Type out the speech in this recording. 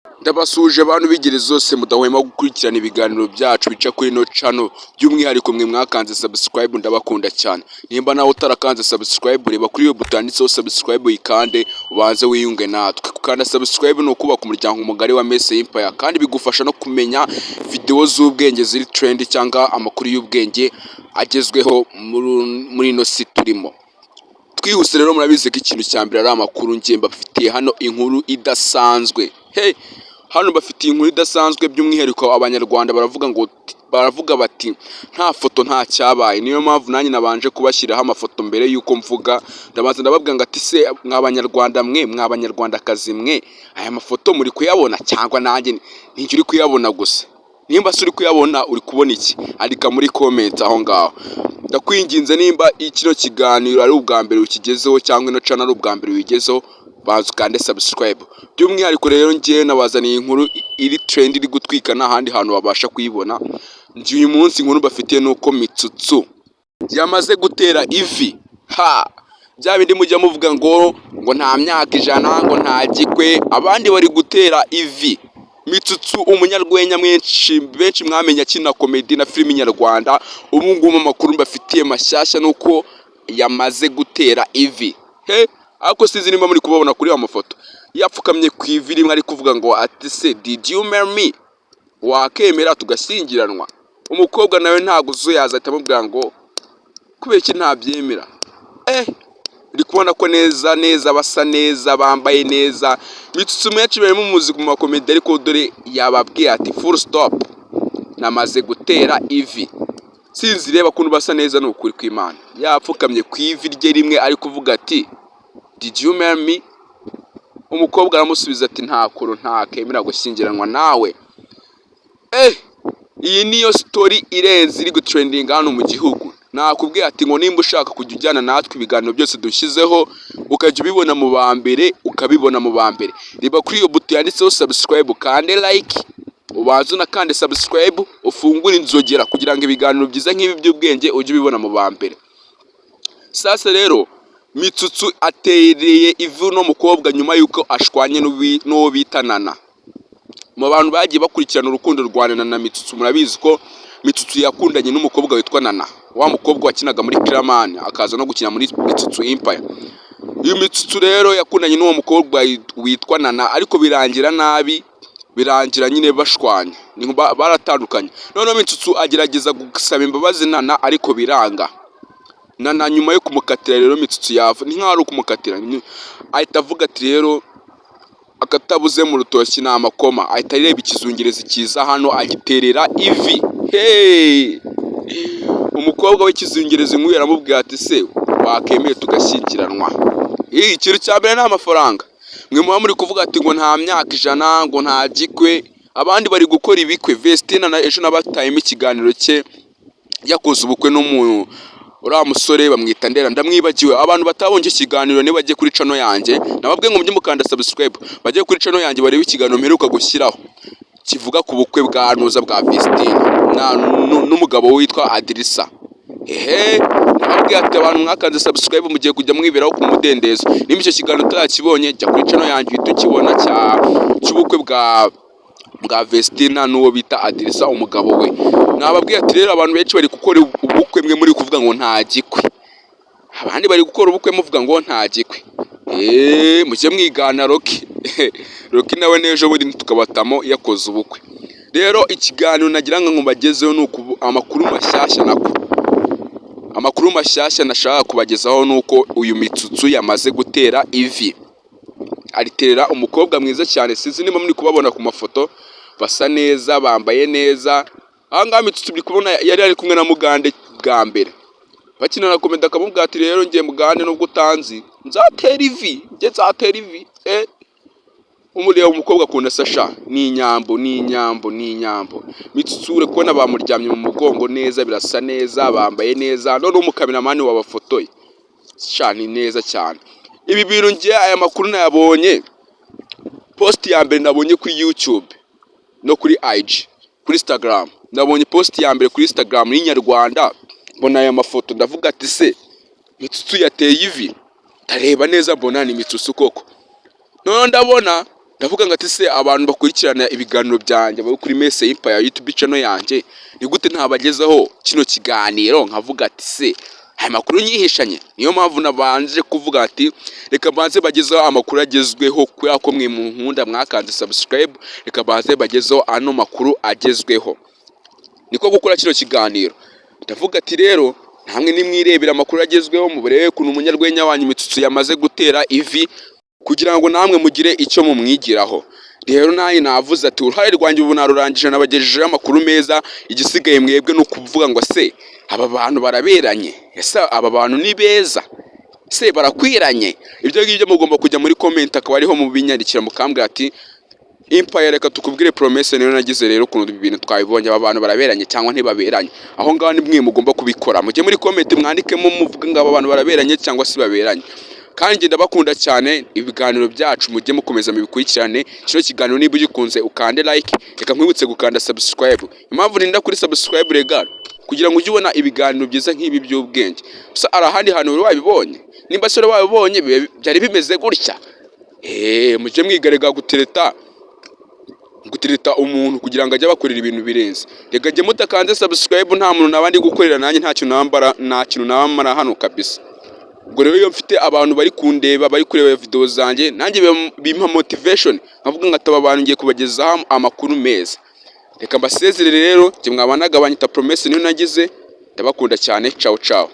Ndabasuhuje abantu b'ingeri zose mudahwema gukurikirana ibiganiro byacu bica kuri ino channel, by'umwihariko mwe mwakanze subscribe, ndabakunda cyane. Nimba nawe utarakanze subscribe, reba kuri iyo buto yanditseho subscribe, uyikande, ubanze wiyunge natwe. Gukanda subscribe ni ukubaka umuryango mugari wa Mese Empire, kandi bigufasha no kumenya video z'ubwenge ziri trend cyangwa amakuru y'ubwenge agezweho muri ino si turimo. Twihuse rero, murabizi ko ikintu cya mbere ari amakuru. Ngiye mbafitiye hano inkuru idasanzwe. Hey, hano mbafitiye inkuru idasanzwe, by'umwihariko Abanyarwanda baravuga bati: "Nta foto nta cyabaye." Niyo mpamvu nanjye nabanje kubashyiraho amafoto mbere y'uko mvuga. Ndabanza ndababwira ngo ati: "Se mwa Banyarwanda mwe, mwa Banyarwandakazi mwe, aya mafoto muri kuyabona cyangwa nanjye ninjye uri kuyabona gusa?" Nimba se uri kuyabona, uri kubona iki? Andika muri comment aho ngaho. Ndakwinginze, nimba kino kiganiro ari ubwa mbere ukigezeho cyangwa ino channel ari ubwa mbere uyigezeho, banza ukande subscribe. By'umwihariko rero, ngewe nabazaniye inkuru iri trend, iri gutwika, nta handi hantu wabasha kuyibona. Njye uyu munsi inkuru mbafitiye ni uko Mitsutsu yamaze gutera ivi. Ha bya bindi mujya muvuga ngo nta myaka 100, ngo nta gikwe, abandi bari gutera ivi. Mitsutsu, umunyarwenya mwinshi benshi mwamenye akina comedy na filimi nyarwanda, ubu ngubu amakuru mbafitiye mashyashya ni uko yamaze gutera ivi. He, ariko sinzi nimba muri kubabona kuri ayo mafoto, yapfukamye ku ivi rimwe ari kuvuga ngo ati: "Se did you marry me? Wakemera tugashyingiranwa?" Umukobwa nawe ntabwo uzuyaza, ahita amubwira ngo: "Kubera iki ntabyemera?" Uri kubona ko neza neza basa neza, bambaye neza. Mitsutsu menshi bari mumuzi mu ma comedy, ariko dore yababwiye ati: "Full stop, namaze gutera ivi." Sinzi, reba ukuntu basa neza, ni ukuri kw'Imana. Yapfukamye ku ivi rye rimwe ari kuvuga ati: "Did you marry me?" Umukobwa aramusubiza ati: "Nta kuntu ntakemera gushyingiranwa nawe." Iyi niyo story irenze iri gutrendinga hano mu gihugu. Nakubwiye ati ngo nimba ushaka kujya ujyana natwe, ibiganiro byose dushyizeho ukajya ubibona mu ba mbere, ukabibona mu ba mbere, reba kuri iyo buto yanditseho subscribe, kande like, ubanze unakande subscribe, ufungure inzogera kugira ngo ibiganiro byiza nk'ibi by'ubwenge ujye ubibona mu ba mbere. Sasa rero, Mitsutsu atereye ivi uno mukobwa nyuma y'uko ashwanye n'uwo bita Nana. Mu bantu bagiye bakurikirana urukundo rwa Nana na Mitsutsu, murabizi ko Mitsutsu yakundanye n'umukobwa witwa Nana, wa mukobwa wakinaga muri Kiramani akaza no gukina muri Mitsutsu Empire. Uyu Mitsutsu rero yakundanye n'uwo mukobwa witwa Nana, ariko birangira nabi, birangira nyine bashwanye, baratandukanye. Noneho Mitsutsu agerageza gusaba imbabazi Nana, ariko biranga. Nana nyuma yo kumukatira rero, Mitsutsu yava ni nkaho ari ukumukatira, ahita avuga ati: "Rero akatabuze mu rutoki ni amakoma." Ahita areba ikizungerezi kiza hano, agiterera ivi. Hey! Umukobwa w'ikizungerezi nk'uyu aramubwira ati: "Se wakemeye tugashyingiranwa?" Ikintu cya mbere ni amafaranga. Mwe muba muri kuvuga ati ngo nta myaka 100, ngo nta gikwe, abandi bari gukora ibikwe. Vestina na ejo nabatayemo ikiganiro cye, yakoze ubukwe n'umuntu, uriya musore bamwita Ndera, ndamwibagiwe. Abantu batabonye icyo kiganiro, niba bajye kuri channel yanjye, nababwiye ngo mujye mukanda subscribe, bajye kuri channel yanjye barebe ikiganiro mperuka gushyiraho kivuga ku bukwe bwa Nuza, bwa Vestine n'umugabo witwa Adirisa. Ehe, nababwiye ati: "Abantu mwakanze subscribe, mugiye kujya mwiberaho ku mudendezo." Nimba icyo kiganiro utarakibonye, jya kuri channel yanjye uhite ukibona, cy'ubukwe bwa Vestina n'uwo bita Adirisa, umugabo we. Nababwiye ati rero abantu benshi bari gukora ubukwe, mwe muri kuvuga ngo nta gikwe, abandi bari gukora ubukwe muvuga ngo nta gikwe. Eee, mujye mwigana Rocky. Rocky nawe n'ejo bundi tukabatamo yakoze ubukwe. Rero ikiganiro nagira ngo mbagezeho ni uku, amakuru mashyashya, nako amakuru mashyashya nashaka kubagezaho ni uko uyu Mitsutsu yamaze gutera ivi, ariterera umukobwa mwiza cyane. Sinzi niba muri kubabona ku mafoto, basa neza, bambaye neza. Aha ngaha Mitsutsu uri kubona yari ari kumwe na Mugande bwa mbere bakina na comedy, akamubwira ati: "Rero ngiye Mugande, nubwo utanzi, nzatera ivi, njye nzatera ivi." Umureba umukobwa akunda Sasha, ni inyambo, ni inyambo, ni inyambo. Mitsutsu uri kubona bamuryamye mu mugongo neza, birasa neza, bambaye neza. Noneho umukameramani wabafotoye sha ni neza cyane. Ibi bintu ngiye, aya makuru nayabonye, post ya mbere nabonye kuri YouTube no kuri IG, kuri Instagram. Nabonye post ya mbere kuri Instagram y'Inyarwanda, mbona aya mafoto, ndavuga ati: "Se Mitsutsu yateye ivi?" Ndareba neza, mbona ni Mitsutsu koko. Noneho ndabona Ndavuga ngo ati: "Se abantu bakurikirana ibiganiro byanjye bari kuri Mese Empire YouTube channel yanjye, ni gute ntabagezaho kino kiganiro?" Nkavuga ati: "Se aya makuru nyihishanye?" Niyo mpamvu nabanje kuvuga ati: "Reka mbanze bagezeho amakuru agezweho," kubera ko mwe mu nkunda mwakanze subscribe. Reka mbanze bagezeho ano makuru agezweho, niko gukora kino kiganiro. Ndavuga ati: "Rero namwe nimwirebera amakuru agezweho, murebe ukuntu umunyarwenya wanyu Mitsutsu yamaze gutera ivi, kugira ngo namwe mugire icyo mumwigiraho." Rero nanjye navuze ati: "Uruhare rwanjye ubu narurangije, nabagejejeho amakuru meza. Igisigaye mwebwe ni ukuvuga ngo: se aba bantu baraberanye? Ese aba bantu ni beza? Se barakwiranye?" Ibyo ngibyo mugomba kujya muri comment, akaba ariho mubinyandikira, mukambwira ati: "Empire, reka tukubwire Promesse niyo nagize rero ukuntu ibi bintu twabibonye, aba bantu baraberanye cyangwa ntibaberanye." Aho ngaho ni mwe mugomba kubikora. Mujye muri comment mwandikemo, muvuge ngo aba bantu baraberanye cyangwa se baberanye. Kandi njye ndabakunda cyane. Ibiganiro byacu mujye mukomeza mubikurikirane. Kino kiganiro niba ugikunze, ukande like. Reka nkwibutse gukanda subscribe. Impamvu ninda kuri subscribe rega, kugira ngo ujye ubona ibiganiro byiza nk'ibi by'ubwenge. Gusa hari ahandi hantu wari wabibonye? Nimba se wari wabibonye, byari bimeze gutya. Mujye mwigarega gutereta umuntu kugira ngo ajye abakorera ibintu birenze. Reka jye mutakanze subscribe, nta muntu naba ndi gukorera nanjye, ntacyo nambara, nta kintu nambara hano kabisa. Ubwo rero iyo mfite abantu bari kundeba, bari kureba video zanjye, nanjye bimpa motivation, nkavuga ngo ataba abantu ngiye kubagezaho amakuru meza. Reka mbasezerere rero. Njye mwabanaga banyita Promesse niyo nagize. Ndabakunda cyane. Ciao ciao.